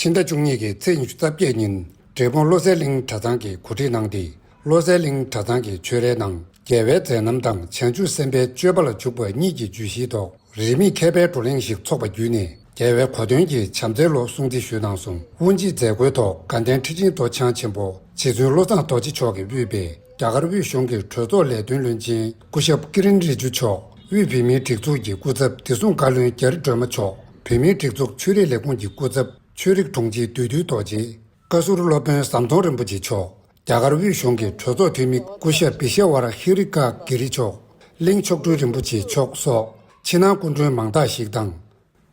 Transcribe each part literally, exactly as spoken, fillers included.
སྤྱི་ཟླ་བཅུ་གཉིས་ཀྱི་ཚེས་ཉི་ཤུ་རྩ་བརྒྱད་ཉིན། འབྲས་སྤུངས་བློ་གསལ་གླིང་གྲྭ་ཚང་གིས་གོ་སྒྲིག་གནང་སྟེ། བློ་གསལ་གླིང་གྲྭ་ཚང་གི་ཆོས་རའི་ནང་རྒྱལ་བའི་མཛད་རྣམ་དང་བྱང་ཆུབ་སེམས་དཔའི་སྤྱོད་པ་ལ་འཇུག་པ་གཉིས་ཀྱི་བརྗོད་གཞིའི་ཐོག་རིས་མེད་མཁས་པའི་བགྲོ་གླེང་ཞིག་ཚོགས་པ་བརྒྱུད་ནས། རྒྱལ་བའི་གོ་སྟོན་གྱི་བྱམས་བརྩེའི་སློབ་སྲུང་བརྩི་ཞུས་གནང་སོང་། དབུ་འབྱེད་མཛད་སྒོའི་ཐོག་དགའ་ལྡན་ཁྲི་ཆེན་རྡོ་རྗེ་འཆང་ཆེན་པོ་རྗེ་བཙུན་བློ་བཟང་རྡོ་རྗེ་མཆོག་གིས་དབུས་པའི་རྒྱ་གར་དབུས་གཞུང་གི་གྲོས་ཚོགས་ལས་དོན་བློན་ཆེན་སྐུ་ཞབས་ཀི་རིན་རི་ཇུ་མཆོག་དབུས་བོད་མིའི་སྒྲིག་འཛུགས་ཀྱི་སྐུ་ཚབ་བདེ་སྲུང་བཀའ་བློན་རྒྱ་རི་སྒྲོལ་མ་མཆོག་བོད་མིའི་སྒྲིག་འཛུགས་ཆོས་རིག་ལས་ཁུངས་ཀྱི་སྐུ་ཚབ་ཆོས་རིག་དྲུང་ཆེ་བདུད་འདུལ་རྡོ་རྗེ། བཀའ་ཟུར་སློབ་དཔོན་ཟམ་གདོང་རིན་པོ་ཆེ་མཆོག་རྒྱ་གར་དབུས་གཞུང་གི་གྲོས་ཚོགས་འཐུས་མི་སྐུ་ཞབས་བི་ཤ་ཝ་ར་ཧི་རི་ཀ་གྷི་རི་མཆོག་གླིང་མཆོག་སྤྲུལ་རིན་པོ་ཆེ་མཆོག་སོགས་ཕྱི་ནང་སྐུ་མགྲོན་མང་དག་ཞིག་དང་།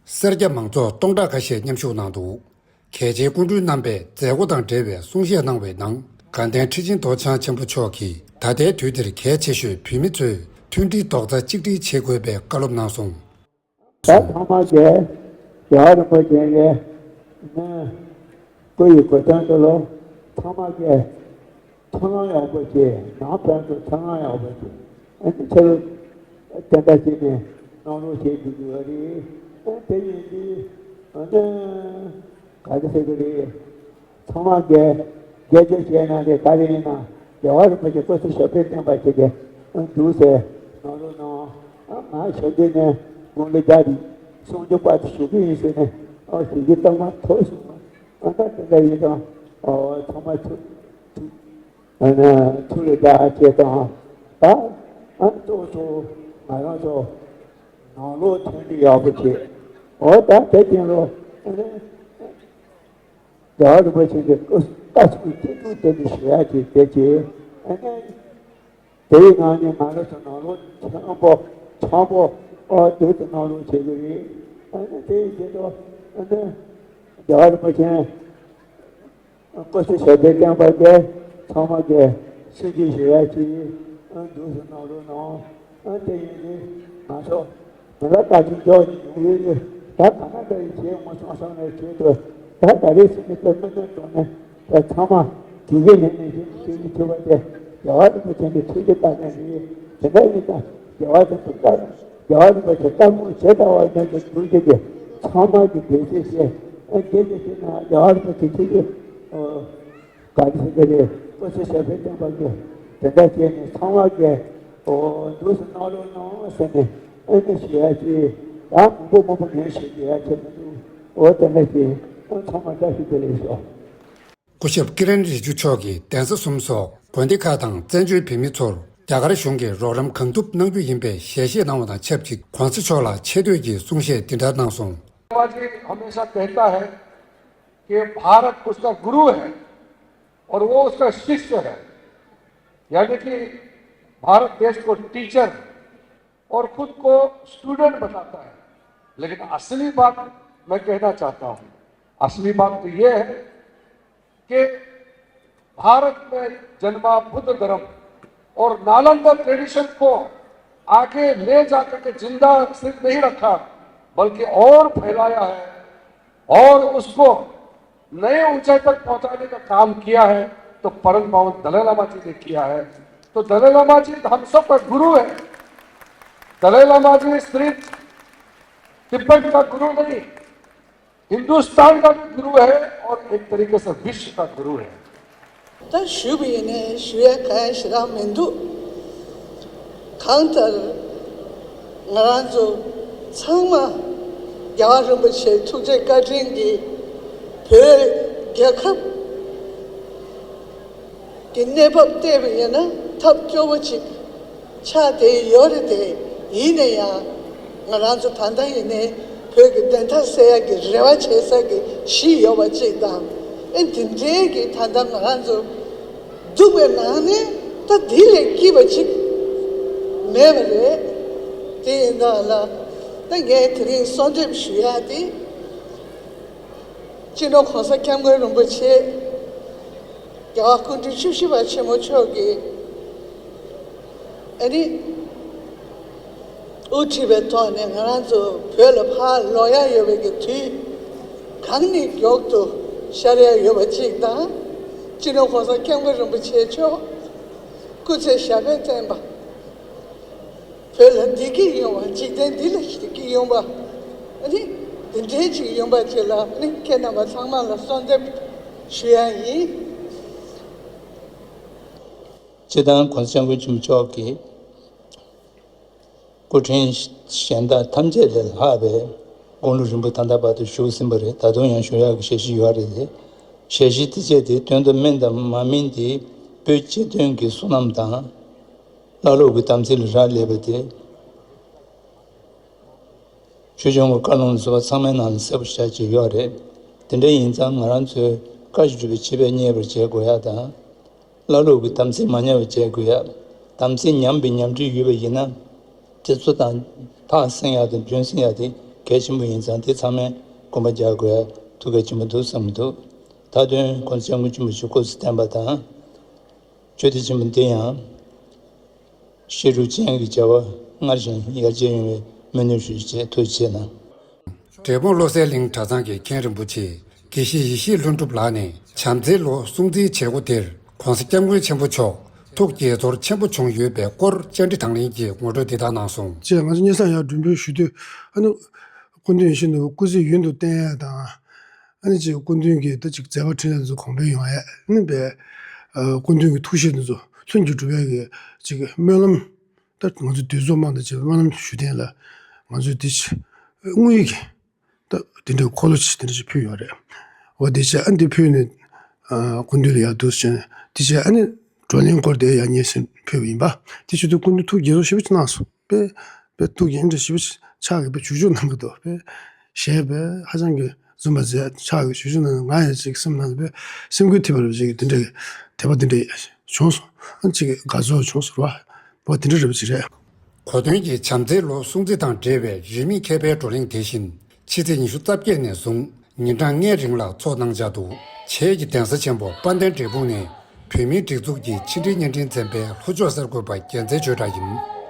སེར་སྐྱ་མང་ཚོགས་སྟོང་ཕྲག་ཁ་ཤས་མཉམ་ཞུགས་གནང་འདུག་གལ་ཆེའི་སྐུ་མགྲོན་རྣམ་པས་མཛད་སྒོ་དང་འབྲེལ་བའི་གསུང་བཤད་གནང་བའི་ནང་། དགའ་ལྡན་ཁྲི་ཆེན་རྡོ་རྗེ་འཆང་ཆེན་པོ་མཆོག་གིས་ད་ལྟའི་དུས་འདིར་གལ་ཆེ་ཤོས་བོད་མི་ཚོས་མཐུན་སྒྲིལ་རྡོག་རྩ་གཅིག་སྒྲིལ་བྱེད་དགོས་པའི་བཀའ་སློབ་གནང་སོང་། ད་ཚང་མ་གིས་རྒྱལ་བ་རིན་པོ་ཆེ་གི་ནི་སྐུ་ཡི་གོ་སྟོན་དེ་ལ་ཚང་མ་གིས་ཐུགས་སྣང་ཡག་པོ་བྱས། ནང་ཕན་ཚུན་ཐུགས་སྣང་ཡག་པོ་བྱས། ཨ་ནི་ཕྱི་ལ་དེ་འདྲ་བྱས་ནས་གནང་རོགས་བྱེད་དགོས་ཀྱི་ཡོད་རེད། ཨ་དེ་ཡིན་དུས་ཨ་ནི་ག་རེ་ཟེར་གི་རེད། ཚང་མ་གིས་དགེ་སྦྱོར་བྱས་ན་དེ་ག་རེ་ཡིན་ན་རྒྱལ་བ་རིན་པོ་ཆེ་སྐུ་ཚེ་ཞབས་པད་བརྟན་པ་ཞིག་གི་འདུག་ཟེར་གནང་རོགས་གནང་། ང་ཞལ་འདོན་ནས་དགུང་ལོ་བརྒྱ་དང་སུམ་ཅུ་པ་དེ་བཞུགས་ཀྱི་ཡིན་ཟེར་ནས་ཨ་ཞལ་འདོན་བཏང་མ་ཐུབ་སོང་། ཨ་ད་དེ་འདྲ་ཡིན་ཙང་ཨ་ཚང་མ་ཐུགས་ཐུགས་ཨ་ནི་ཐུགས་ལ་བདག་བྱས་ཙང་ད་ཨ་ཏོག་ཏོག་ང་རང་ཚོ་ནང་ལོགས་མཐུན་སྒྲིལ་ཡག་པོ་བྱས། འོ་ད་དེ་དེང་ལོ་ཨ་ནི། རྒྱལ་བ་རིན་པོ་ཆེ་གི་བཀའ་གསུང་གི་ཐུགས་དེ་ནི་ཞུ་ཡ་ཅིག་དེ་ཅིག་ཨ་ནི་དེའི་ནང་ནས་ང་རང་ཚོ་ནང་ལོགས་ཆེན་པོ་ཆེན་པོ་ཨོ་དུས་དུ་ནང་ལོགས་བྱེད་ཀྱི་རེད། ཨ་ནི་དེའི་རྗེས་སུ་ཨ་ནི་རྒྱལ་བ་རིན་པོ་ཆེ་སྐུ་ཚེ་ཞབས་པད་བརྟན་པ་དེ་ཚང་མ་གི་སྲིད་ཇུས་ཞུ་ཡ་ཅིག་ཨ་འདུག་སེ་གནང་རོགས་གནང་། ཨ་དེ་ཡིན་དུས་ང་ཚོ་མི་ལ་བཀའ་དྲིན་འཇོག་ཡོང་ཡོད་ཡོད། ད་ག་ན་འདྲ་ཡི་བྱེད་མ་སོང་བསམ་ནས་བྱེད་དུས་ད་ད་རེས་སེམས་ནི་དཔེ་མི་སྣང་དྲང་ནས་ད་ཚང་མ་དུས་ཀྱི་ལས་ནས་བྱེད་དུས་ཀྱི་ཐུབ་པ་དེ་རྒྱལ་བ་རིན་པོ་ཆེ་གི་ཐུགས་ཀྱི་བཀའ་དྲིན་རེད། དེ་འདྲ་ཡིན་ཙང་རྒྱལ་བ་རིན་པོ་ཆེ་བཀའ་རྒྱལ་བ་རིན་པོ་ཆེ་བཀའ་དགོངས་ཇི་ལྟ་བ་ནང་དུ་གྱུར་གྱི་དེ་ཚང་མ་གི་འདོད་ཆེ་ཞེས་ཨ་དགེ་ཆེ་ཞེ་ན་རྒྱལ་བ་རིན་པོ་ཆེ་ཐུགས་ཀྱི་ག་རེ་ཟེར་གི་རེད། སྐུ་ཚེ་ཞབས་པད་བརྟན་པ་གི་དེ་འདྲ་བྱས་ནས་ཚང་མ་གི་འོ་འདུག་སེ་གནང་རོགས་གནང་ཟེར་ནས་ཨེ་ནས་ཞུ་ཡ་ཅིག་ད་མང་པོ་མང་པོ་ངས་ཞུ་རྒྱུ་ཡ་ཆེ་མི་འདུག་འོ་དེ་འདྲ་བྱས་ཨ་ཚང་མ་བཀྲ་ཤིས་བདེ་ལེགས་ཤོག་སྐུ་ཞབས་ཀི་རན་རི་ཇུ་མཆོག་གིས་གདན་ས་གསུམ་སོགས་དགོན་སྡེ་ཁག་དང་བཙན་བྱོལ་བོད་མི་ཚོར་རྒྱ་གར་གཞུང་གིས་རོགས་རམ་གང་ཐུབ་གནང་རྒྱུ་ཡིན་པའི་ཞལ་བཞེས་གནང་བ་དང་ཆབས་ཅིག་གོང་ས་མཆོག་ལ་ཆེ་བསྟོད་ཀྱི་གསུང་བཤད་འདི་འདྲ་གནང་སོང་། बाबा जी हमेशा कहता है कि भारत उसका गुरु है और वो उसका शिष्य है, यानी कि भारत देश को टीचर और खुद को स्टूडेंट बताता है। लेकिन असली बात मैं कहना चाहता हूं, असली बात तो यह है कि भारत में जन्मा बुद्ध धर्म और नालंदा ट्रेडिशन को आगे ले जाकर के जिंदा सिर्फ नहीं रखा, बल्कि और फैलाया है और उसको नए ऊंचाई तक पहुंचाने का काम किया है, तो परम पावन दलाई लामा जी ने किया है। तो दलाई लामा जी हम सबका गुरु है। दलाई लामा जी सिर्फ तिब्बत का गुरु नहीं, हिंदुस्तान का भी गुरु है और एक तरीके से विश्व का गुरु है। ད་ཞུས་པ་ཡིན་ནའི་ཞུ་ཡ་གང་ཡང་ཞེ་དྲག་མི་འདུག་གང་ལྟར་ང་རང་ཚོ་ཚང་མ་རྒྱལ་བ་རིན་པོ་ཆེའི་ཐུགས་རྗེ་བཀའ་དྲིན་གྱིས་བོད་རྒྱལ་ཁབ་ཀྱི་གནས་བབ་བལྟས་པ་ཡིན་ན་ཐབས་སྐྱོ་བོ་ཅིག་ཆགས་བསྡད་ཡོད་རེད་དེ། ཡིན་ན་ཡང་ང་རང་ཚོ་ད་ལྟ་ཡིན་ནའི་བོད་ཀྱི་བདེན་མཐའ་གསལ་ཡག་གི་རེ་བ་བྱེད་ས་གི་གཞི་ཡོད་པ་ཅིག་དང་། ཨེ་འདི་འདྲའི་གི་ད་ལྟ་ང་རང་ཚོ་སྡུག་པའི་ནང་ནས་ད་འདི་ལས་སྐྱིད་པ་ཅིག་མེད་པ་རེད། དེ་ཡིན་ད་ལ་ད་ངས་དེ་རིང་གསོལ་འདེབས་ཞུ་ཡག་དེ། སྤྱི་ནོར་༸གོང་ས་༸སྐྱབས་མགོན་རིན་པོ་ཆེ་རྒྱལ་བ་སྐུ་ཕྲེང་བཅུ་བཞི་པ་ཆེན་མོ་མཆོག་གིས་ཨ་ནི་དབུ་ཁྲིད་པའི་ཐོག་ནས་ང་རང་ཚོ་བོད་ལ་ཕར་ལོག་ཡ་ཡོད་པའི་གི་དུས་གང་ནས་མགྱོགས་དུ་ཤར་ཡ་ཡོད་པ་གཅིག་དང་། སྤྱི་ནོར་༸གོང་ས་༸སྐྱབས་མགོན་རིན་པོ་ཆེ་མཆོག་སྐུ་ཚེ་ཞབས་པད་བརྟན་པ། བོད་ལ་བདེ་སྐྱིད་ཡོང་བ། འཇིག་རྟེན་འདི་ལ་བདེ་སྐྱིད་ཡོང་བ། ཨ་ནི་ དེ་འདྲའི་ཅིག་ཡོང་པ་ཅིག་ལ་ནི་ཁྱེད་རྣམ་པ་ཚང་མ་ལ་གསོལ་འདེབས་ཞུ་ཡ་ཡིན། སྤྱིར་བཏང་༸གོང་ས་༸སྐྱབས་མགོན་ཆེན་པོ་མཆོག་གིས་སྐུ་ཕྲེང་གཞན་དག་ཐམས་ཅད་ལས་ལྷག་པའི་དགུང་ལོ་རིང་པོ་ད་ལྟ་བར་དུ་བཞུགས་ཟིན་པ་རེད། ད་དུང་ཡང་བཞུགས་ཡག་གི་ཞལ་བཞེས་ཡོད་རེད། ཞལ་བཞེས་དེ་བཅས་དེ་དོན་དང་སྨིན་དང་མ་སྨིན་དེ་བོད་སྤྱི་དོན་གྱི་བསོད་ནམས་དང་བླ་སློབ་ཀྱི་དམ་ཚིག་ལ་རག་ལས་པ་དེ། ཆོས་སྐྱོང་གི་བཀའ་ལུང་ལ་སོགས་པ་ཚང་མའི་ནང་ལ་གསལ་པོ་ཞེ་དྲག་ཅིག་ཡོད་རེད། དེ་འདྲ་ཡིན་ཙང་ང་རང་ཚོས་བཀའ་བཞིན་སྒྲུབ་པའི་བྱིས་པས་མཉེས་པར་བྱེད་དགོས་ཡ་དང་། བླ་སློབ་ཀྱི་དམ་ཚིག་མ་ཉམས་པར་བྱེད་དགོས་ཡ། དམ་ཚིག་ཉམས་པའི་ཉམས་འགྲོས་ཡོད་པ་ཡིན་ན། དེ་ཚོ་དང་ཐག་སྲིང་ཡ་དང་རྒྱུན་སྲིང་ཡ་དེ་གལ་ཆེན་པོ་ཡིན་ཙང་དེ་ཚང་མས་སྐུལ་མ་རྒྱག་དགོས་ཡ་ཐུགས་གལ་ཆེན་པོ་འདུག་བསམ་གྱི་འདུག་ད་དོན་༸གོང་ས་༸སྐྱབས་མགོན་ཆེན་པོ་མཆོག་སྐུ་ཚེ་བརྟན་པ་དང་། ཆོས་སྡེ་ཆེན་པོ་འདི་ཡང་། ཤེས་རབ་ཅན་གྱི་བྱ་བ་སྔར་བཞིན་ཡར་རྒྱས་ཡོང་བའི་སྨོན་འདུན་ཞུ་ཆེད་ཐུགས་རྗེ་གནང་། འབྲས་སྤུངས་བློ་གསལ་གླིང་གྲྭ་ཚང་གི་མཁན་རིན་པོ་ཆེ་དགེ་བཤེས་ཡེ་ཤེས་ལྷུན་གྲུབ་ལགས་ནས་བྱམས་བརྩེའི་ལོ་སྲུང་བརྩིའི་བྱེད་སྒོ་དེར་༸གོང་ས་༸སྐྱབས་མགོན་ཆེན་པོ་མཆོག་ཐུགས་དགྱེས་ཚོར་ཆེན་པོ་བྱུང་ཡོད་པའི་སྐོར་བཅར་འདྲི་དང་ལེན་གྱི་ངོ་སྤྲོད་འདི་དག་གནང་སོང་། ཅེས་ང་ཚོ་སྙན་སེང་ཡར་སྒྲོན་འབུལ་ཞུ་དུས་ཨ་ནི་སྐུ་མདུན་ཡིད་བཞིན་ནོར་བུ་སྐུ་ཚེ་ཡུན་དུ་བརྟན་ཡ་དང་། ཨ་ནི་ཅིག་སྐུ་མདུན་གྱི་ད་ཅིག་མཛད་པ་འཕྲིན་ལས་ཚོ་གོང་འཕེལ་ཡོང་ཡ། ཨ་ནི་བས་ཨ་སྐུ་མདུན་གྱི་ཐུགས་བཞེད་འདི་ཚོ་ལྷུན་གྱིས་གྲུབ་ཡ་གི་ཅིག་སྨོན་ལམ། ད་ང་ཚོ་འདུས་ཚོགས་དམངས་དང་བཅས་པའི་སྨོན་ལམ་ཞུ་རྟེན་ལ་ང་ཚོས་འདི་ཕྱི་དངོས་ཡོད་ཀྱི་ད་དེ་འདྲའི་འཁོར་ལོ་ཅིག་དེ་འདྲ་ཞིག་ཕུལ་ཡོད་རེད། འོ་དེ་བྱས་ཨ་འདི་ཕུལ་ནས་ཨ་སྐུ་མདུན་ལ་ཡར་འདུག་ཟེར་ནས་དེ་བྱས་ཨ་ནི་བགྲོ་གླེང་སྐོར་དེ་ཡང་སྙན་སེང་ཕུལ་བ་ཡིན་པ། དེ་བྱེད་དུས་སྐུ་མདུན་ཐུགས་དགྱེས་ཚོར་ཞེ་པོ་ཅིག་གནང་སོང་། དཔེ་དཔེ་ཐུགས་དགྱེས་འདྲ་ཞེ་པོ་ཅིག་ཆགས་ཀྱི་དཔེ་བྱུས་བཅུག་གནང་གི་འདུག་དཔེ་ཞེས་པས་ཧ་ཅང་གི་འཛུམ་པ་མཛད་ཆགས་ཀྱི་བྱུས་བཅུག་གནང་། ང་ཡང་ཅིག་སེམས་ནང་ལ་དཔེ་སེམས་འགུལ་ཐེབས་པ་རེ་བ་ཅིག་དེ་འདྲ་དད་པ་དེ་འདྲ་བྱུང་སོང་། ཨ་ཅིག་དགའ་ཚོར་བྱུང་སོང་ར་བ་དེ་འདྲ་རེ་བ་ཅིག་རེད། གོ་སྟོན་གྱི་བྱམས་བརྩེའི་ལོ་སྲུང་བརྩི་དང་འབྲེལ་བའི་རིས་མེད་མཁས་པའི་བགྲོ་གླེང་དེ་བཞིན་ཕྱི་ཚེས་ཉི་ཤུ་རྩ་བརྒྱད་ནས་བཟུང་ཉིན་གྲངས་ལྔའི་རིང་ལ་འཚོགས་གནང་འཆར་འདུག་བྱེས་ཀྱི་གདན་ས་ཆེན་པོ་དཔལ་ལྡན་འབྲས་སྤུངས་ནས་བོད་མིའི་སྒྲིག་འཛུགས་ཀྱི་ཕྱི་འབྲེལ་བརྙན་འཕྲིན་ཚན་པའི་ལྷོ་ཕྱོགས་གསར་འགོད་པ་རྒྱལ་མཚན་ཆོས་གྲགས་ཡིན།